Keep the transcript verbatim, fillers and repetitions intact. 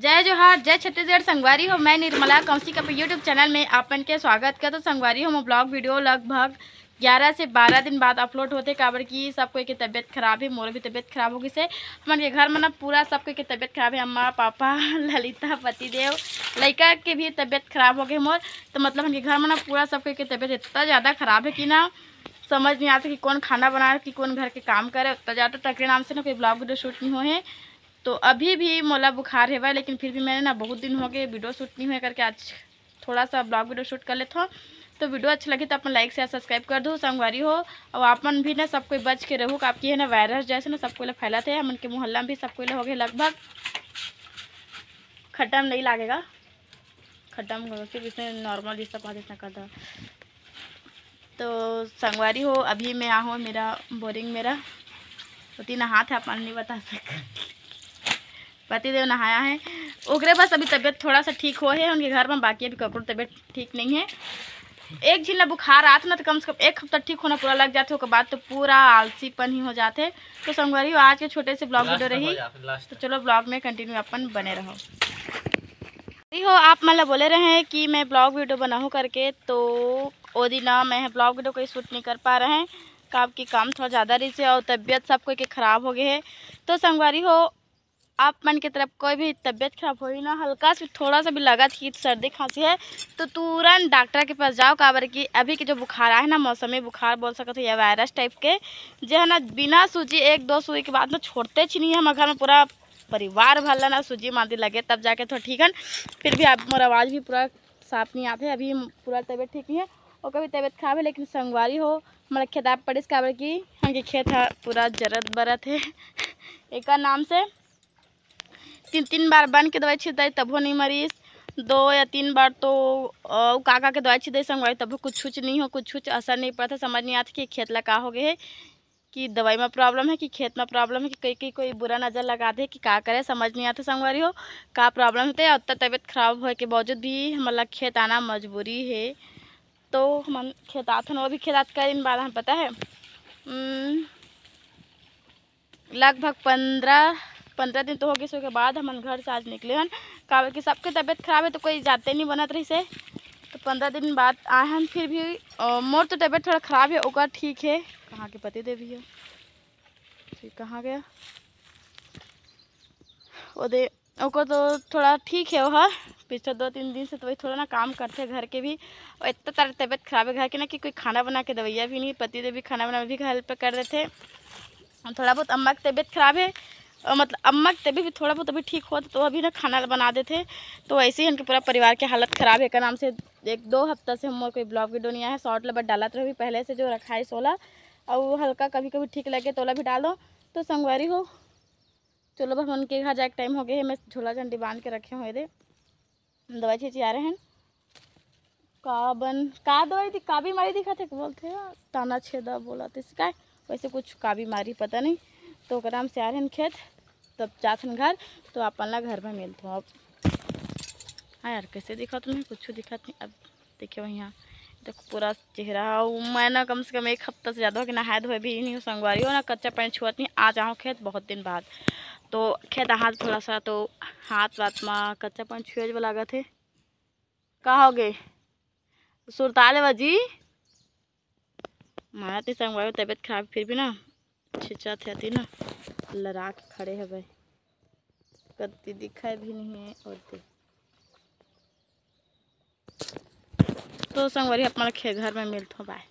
जय जोहार, जय छत्तीसगढ़। संगवारी हो, मैं निर्मला कौशिक अपन YouTube चैनल में आप मन के स्वागत करत हों। संगवारी हो, मोर ब्लॉग वीडियो लगभग ग्यारह से बारह दिन बाद अपलोड होथे, काबर कि सब कोई के तबीयत खराब हे, मोर भी तबीयत खराब हो गिस हे। हमन के घर में ना पूरा सब कोई के तबीयत खराब हे, अम्मा, पापा, ललिता, पतिदेव, लइका के भी तबीयत खराब हो गे मोर। तो मतलब हमन के घर में ना पूरा सब कोई के तबीयत इतना ज़्यादा खराब हे कि ना समझ नहीं आथे कि कौन खाना बनाए कि कौन घर के काम करे। उतना ज़्यादा टकरे नाम से ना कोई ब्लॉग वीडियो शूट नहीं होए हे। तो अभी भी मोला बुखार हेवय, लेकिन फिर भी मैंने ना बहुत दिन हो गए वीडियो शूट नहीं हुए करके आज थोड़ा सा ब्लॉग वीडियो शूट कर लेथों। तो वीडियो अच्छा लगे तो अपन लाइक, शेयर, सब्सक्राइब कर दो संगवारी हो। और आप मन भी ना सब कोई बच के रहू, काबर कि ये ना वायरस जैसे ना सब कोई ला फैलत हे। हमन के मोहल्ला में भी सब कोई ला हो गए लगभग, खत्म नहीं लागेगा, खत्म हो, सिर्फ इसने नॉर्मल जितना कहा जितना कर दो। तो संगवारी हो, अभी मैं आहूँ मेरा बोरिंग मेरा ओती नहात हे, आप मन नहीं बता सक पतिदेव नहाया है, ओकरे बस अभी तबीयत थोड़ा सा ठीक हो है उनके घर में, बाकी अभी ककरो तबीयत ठीक नहीं है। एक झिन ला बुखार आत ना तो कम से कम एक हफ्ता ठीक होना पूरा लग जाथे, ओकर बाद तो पूरा आलसीपन ही हो जाथे। तो संगवारी हो, आज के छोटे से ब्लॉग वीडियो रही, तो चलो ब्लॉग में कंटिन्यू अपन बने रहो। अरे हो, आप मन ला बोले रहे कि मैं ब्लॉग वीडियो बनाहूँ करके, तो ओ दिन ना मैं ब्लॉग वीडियो कोई शूट नहीं कर पा रहे हैं, काबर कि काम थोड़ा ज़्यादा रहिस हे और तबीयत सब कोई के खराब हो गए है। तो संगवारी हो, आप मन के तरफ कोई भी तबीयत खराब होही ना, हल्का से थोड़ा सा भी लगत कि सर्दी खांसी है, तो तुरंत डॉक्टर के पास जाओ, काबर कि अभी के जो बुखार आए ना, मौसमी बुखार बोल सकत हो या वायरस टाइप के, जे है ना बिना सूजी एक दो सुई के बाद ना छोड़ते च नहीं है। हमर घर में पूरा परिवार भर ला ना सूजी मांदी लगे तब जाके थोड़ा ठीक हन। फिर भी आप मोर आवाज़ भी पूरा साफ नहीं आते, अभी पूरा तबीयत ठीक नहीं है, ओकर भी तबीयत खराब है। लेकिन संगवारी हो, हमला खेदाए पड़िस, काबर कि हमके खेत ह पूरा जरत बरत है एकर नाम से। तीन तीन बार बन के दवाई छिड़ताई तभो नहीं मरिस, दो या तीन बार तो अ, उ का का के दवाई छिड़ताई संगवारी, तभो कुछ कुछ नहीं हो, कुछ कुछ असर नहीं पड़ता। समझ नहीं आते कि खेत ला का हो गए है, कि दवाई में प्रॉब्लम है कि खेत में प्रॉब्लम है कि कई कई कोई बुरा नज़र लगा दे कि का करे, समझ नहीं आते संगवारी हो का प्रॉब्लम होते। और उतना तबीयत खराब होए के बावजूद भी हमला खेत आना मजबूरी है। तो हमन खेत आथन, वो भी खेत आत कई दिन बाद हम पता है, उम, लगभग पंद्रह पंद्रह दिन तो हो गए, उसके बाद हमन घर से आज निकले हन, काबर कि सबके तबीयत खराब है तो कोई जाते नहीं बनत रहिस हे। तो पंद्रह दिन बाद आए हन, फिर भी अ, मोर तो तबीयत थोड़ा खराब है, ओकर ठीक है। कहाँ के पति देवी हो, फिर कहाँ गया? वो दे ओकर तो थोड़ा ठीक है, वो पिछले दो तीन दिन से तो वही थोड़ा ना काम करते घर के भी, और इतना तार तबीयत खराब है घर के ना कि कोई खाना बना के दवैया भी नहीं, पति देव भी खाना बना भी हेल्प कर देते। और थोड़ा बहुत अम्मा की तबीयत खराब है, और मतलब अम्मा की तबीयत भी थोड़ा बहुत अभी ठीक होत तो अभी ना खाना बना देते। तो ऐसे ही इनके पूरा परिवार के हालत खराब है, का नाम से एक दो हफ्ता से हम कोई ब्लॉग वीडियो नहीं आया है, शॉर्ट लबर डालत रही पहले से जो रखा है सोला, और वो हल्का कभी कभी ठीक लगे तोला भी डाल दो। तो संगवारी हो, चलो, बस मन के घर जाए के टाइम हो गए है, मैं झोला झंडी बांध के रखे हुए दे, दवाई छिंचिया रहे हैं। का बन का दवाई दी, का बीमारी दिखत है बोलते हैं, ताना छेदा बोला थे शिकाय, वैसे कुछ का बीमारी पता नहीं। तो ओकरा हम से आ रहे हैं खेत, तब जात हन घर, तो अपन ला घर में मिलत हूँ अब। हाँ यार, कैसे दिखत नहीं, कुछ दिखत नहीं। अब देखिए वहीं यहाँ देखो पूरा चेहरा, अउ मैं ना कम से कम एक हफ्ता से ज़्यादा हो गया नहाए धोए भी नहीं हूँ संगवारी हो ना, कच्चा पानी छुअत नहीं। आ जाओ खेत बहुत दिन बाद, तो खेत हाथ थोड़ा सा तो हाथ वाथ में कच्चा पानी छुए वाला लागत है। का हो गए सुरताल बाजी? मारा ती संगवारी तबीयत खराब फिर भी ना छिचत है ती ना लड़ा के खड़े हवे, कत्ती दिखाई भी नहीं है। और दे तो संगवारी अपना खे घर में मिलत हो, बाय।